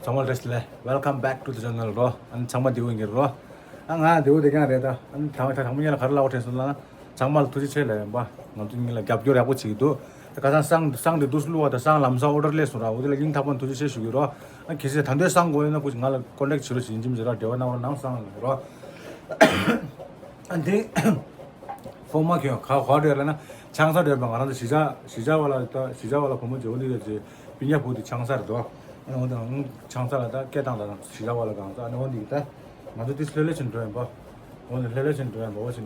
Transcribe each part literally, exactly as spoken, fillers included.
ཚང་མ་བཀྲ་ཤིས་བདེ་ལེགས། Welcome back to the channel རོ། ཨ་ནི་ཚང་མ་བདེ་པོ་ཡིན་གྱི་རོ། ཨ་ང་བདེ་པོ་བདེ་རྐྱང་རེད་ད། ཨ་ནི་ད་ད་དང་པོ་ཉིད་ལ་ག་རེ་ལབ་དགོས་དྲན་སོང་ལབ་ན། ཚང་མ་ལ་ཐུགས་རྗེ་ཆེ་ལབ་ཡིན་པ། ང་ཚོ་གཉིས་ལ་རྒྱབ་སྐྱོར་ཡག་པོ་བྱེད་ཀྱི་འདུག་ད་ཁ་སང་བསང་བསང་དེ་འདུག་སེ་བླུགས་པ་དང་བསང་ལམ་སང་ཨོ་ཌར་སླེབས་སོང་ར། འོ་དེ་ལ་སྙིང་ཐག་པ་ནས་ཐུགས་རྗེ་ཆེ་ཞུ་གི་རོ། ཨ་གལ་སྲིད་ད་འདོད་བསང་དགོས་ཡོད་ན་ཁོ་ང་ལ་ཀོན་ཊེག་བྱེད་རོགས་བྱེད། ཡིན་གཅིག་མིན་གཅིག་ར་འབྲེལ་བ་གནང་རོགས་གནང་། བསང་རོ། ཨ་འདི་ཕོ་མོ་ཁྱོད་ག་ག་འདྲ་ལབ་ན་ཆང་ས་འདྲ་བ། ང་རང་ཚོ་གཞིས་ཆགས་གཞིས་ཆགས་པ་ལ་ད་གཞིས་ཆགས་པ་ལ་བུ་མོ་བྱེད་པོ་འདི་ཡོད་ཅེ་སྤུན་ཀྱག་བུ་དེ་ཆང་ས་རེད་དོ། ཨ་འོ་དང་ཆང་ས་ལ་ད་སྐད་བཏང་ད་གཞིས་ཆགས་པ་ལ་གང་ས། ཨ་ནི་འོ་འདི་ད་ང་ཚོ་དེ་ལྷོད་ལྷོད་བྱས་འགྲོ་ཡིན་པ། འོ་ནི་ལྷོད་ལྷོད་བྱས་འགྲོ་ཡིན་པ། འོ་བྱས་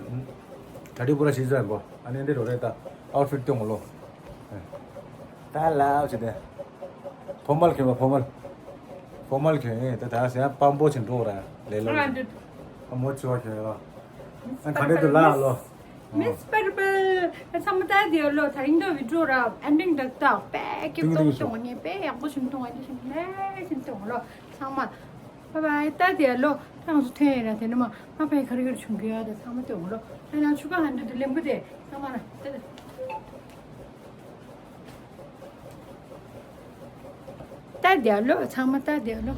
ད་དེ་པུ་ར་གཞིས་ཆགས་ཡིན་པ། ཨ་ནི་འདི་རོ་རེད་ད། ཨའུ་ཊི་ཕིཊ་སྟོན་གོ་ལོ། ད་ལབ་བྱས་ཏེ། ཕོ་མལ་གྱོན་པ་ཕོ་མལ། ཕོ་མལ་གྱོན་ཡིན་ད། ད་ཟེར་ཡང་སྤམ་པོ་བྱས་འགྲོ་ར་ལས་ལོ། ཨ་འདི། ཨ་མོ་ཆེ་བ་གྱོན་ཡོད། ཨ་ག་འདྲས་འདུག་ལབ་ལོ། མིས་པར་པལ། ཨ་ཚང་མ་ལྟ་དེ་ལོ། ད་རིང་ད་བི་ཌི་ཡོ་ར་ཨེན་ཌིང་ཏག་ཏག་དཔེ་སྐྱིད་ཏོང་ཏོང་ནས་དཔེ་ཡག་པོ་བྱས་འདུག་ཨ་འདི་བྱས་ལས་བྱས་འདུག་ལོ། ཚང་མ། བྷའི་བྷའི། ལྟ་དེ་ལོ། ད་ང་ཚོ་ཐོན་ཡིན་ར། དེ་ནས་མ་ང་ཕའི་ག་རེ་ག་རེ་བྱུང་གི་ཡོད་ད་ཚང་མ་སྟོན་གོ་ལོ། ཨ་ནང་ཆུ་ཁ་ཧན་དུ་དུ་ལེམ་གི་དེ་ཚང་མ་ན་ལྟ་དེ། ལྟ་དེ་ལོ། ཚང་མ་ལྟ་དེ་ལོ།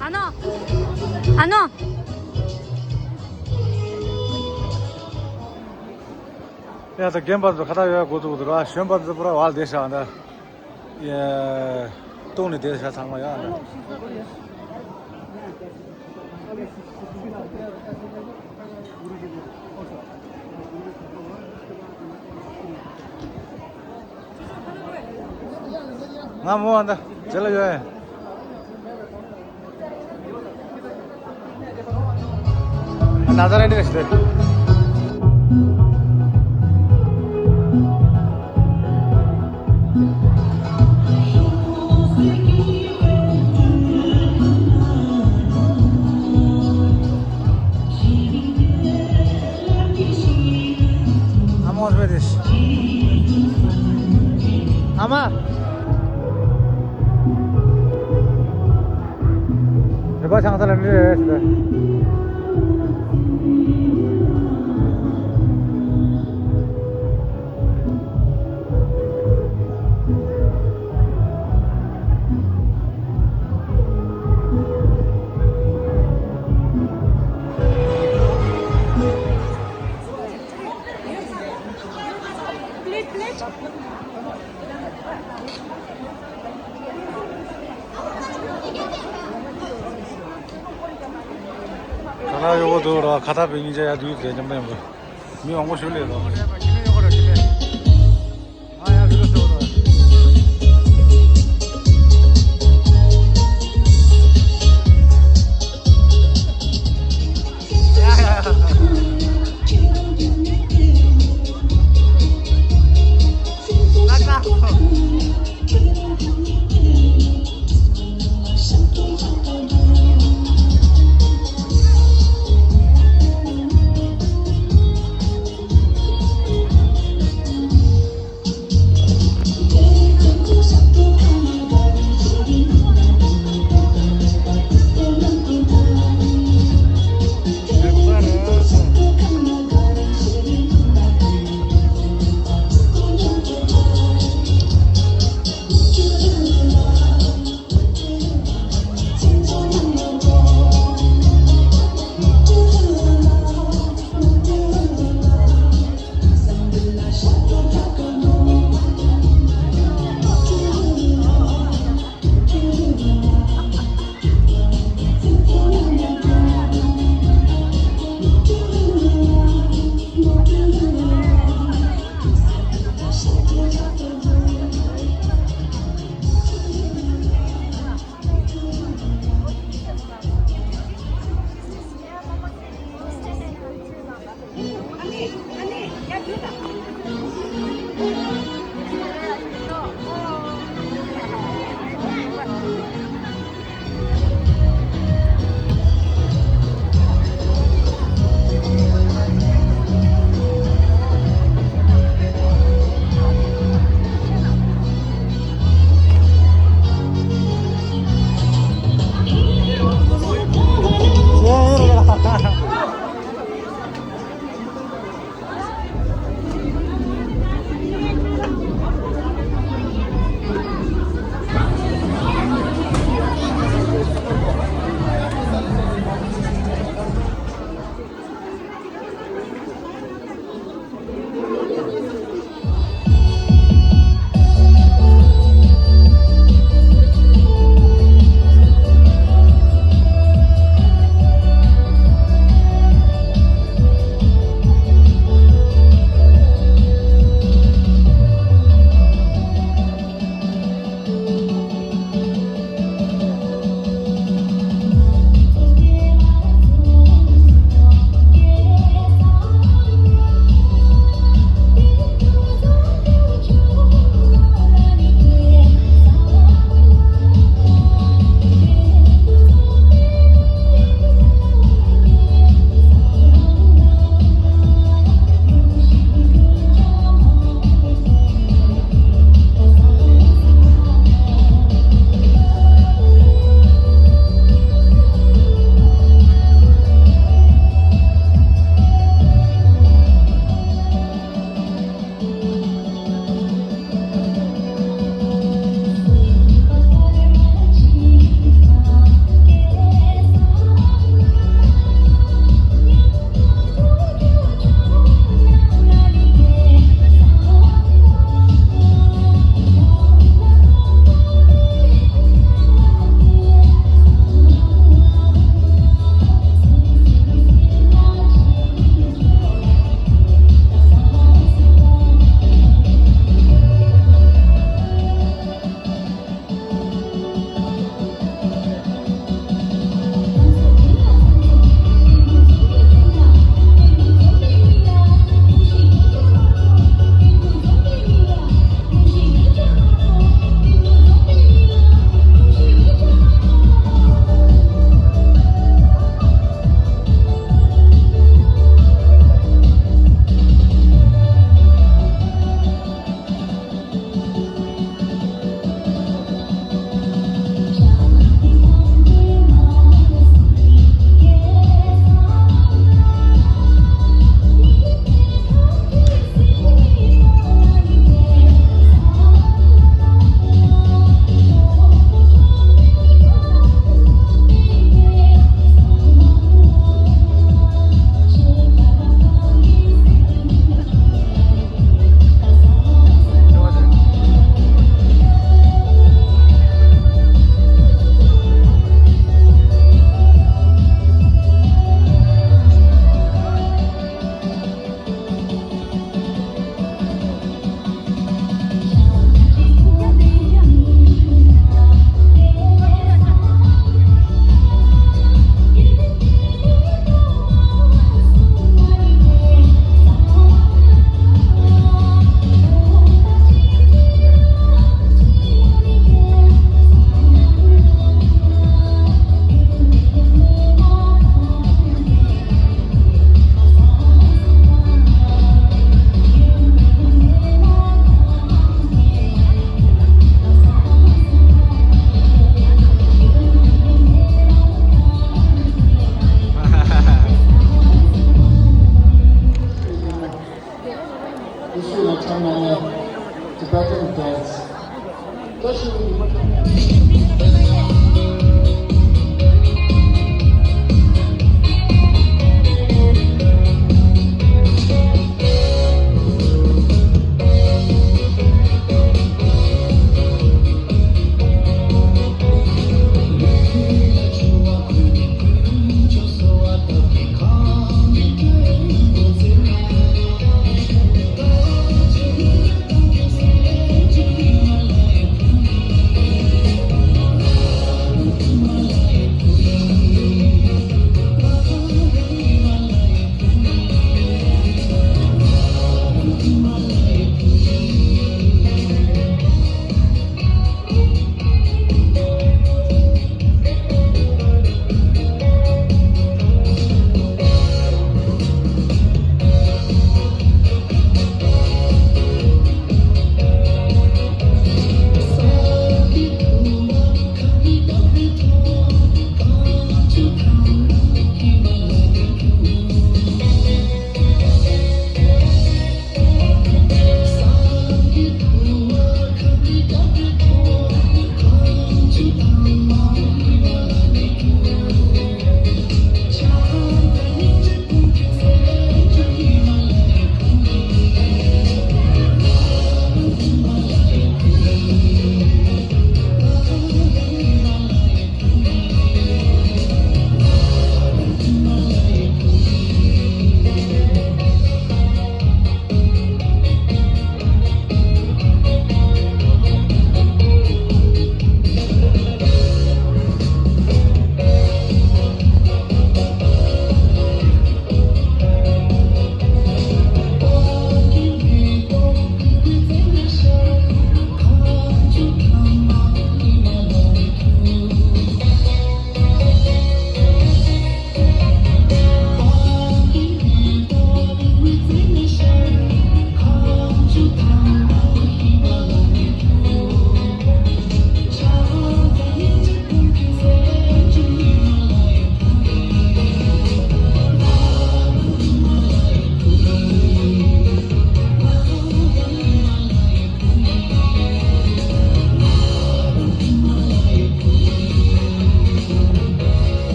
ཨ་ནོ། ཨ་ནོ། ཡ་ད་རྒན་པ་ཚོ་ཁ་ཐག་ཡོད་དགོས་འདུག་ར། གཞོན་པ་ཚོ་པུ་ར་བལ་བསྡད་ཤག་ད། ཡ། བཏུང་ནས་བསྡད་ཤག་ཚང་མ་ཡ་ད། ང་མོ་ཨ་ད་རྗེས་ལ་ཡོད་ཨེ། ན་ཚ་རེད་འདྲ་ཞིག་རེད། ཨ་མ་ཨོ་སྦེ་རེད། ཨ་མ། རེ་བ་ཆང་ས་ལ་འདྲི་རེད་ཟེར། ཁ་ཐག་ཡོད་དགོས་འདུག་ར། ཁ་ཐག་པའི་སྙིང་རྗེ་ཡ་དུས་དེ་མཉམ་པ་ཡིན་པ། མི་མང་པོ་ཞིག་སླེབས་འདུག་ང་ཡ་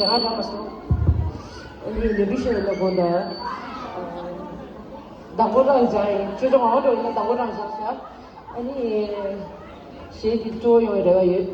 ང་རག་མ་སོང་། ཨ་ནི་ལས་འགུལ་ཤེས་ཡོན་ལ་དགོངས་དག་བདག་པོ་རང་སྦྱངས་ཡིན། ཅོ་ཅོ་མང་པོ་འགྲོ་ཡིན་ན་བདག་པོ་རང་སྦྱངས་ཤག་ཨ་ནི་གཞས་འདི་སྤྲོ་ཡོང་བའི་རེ་བ་ཡོད།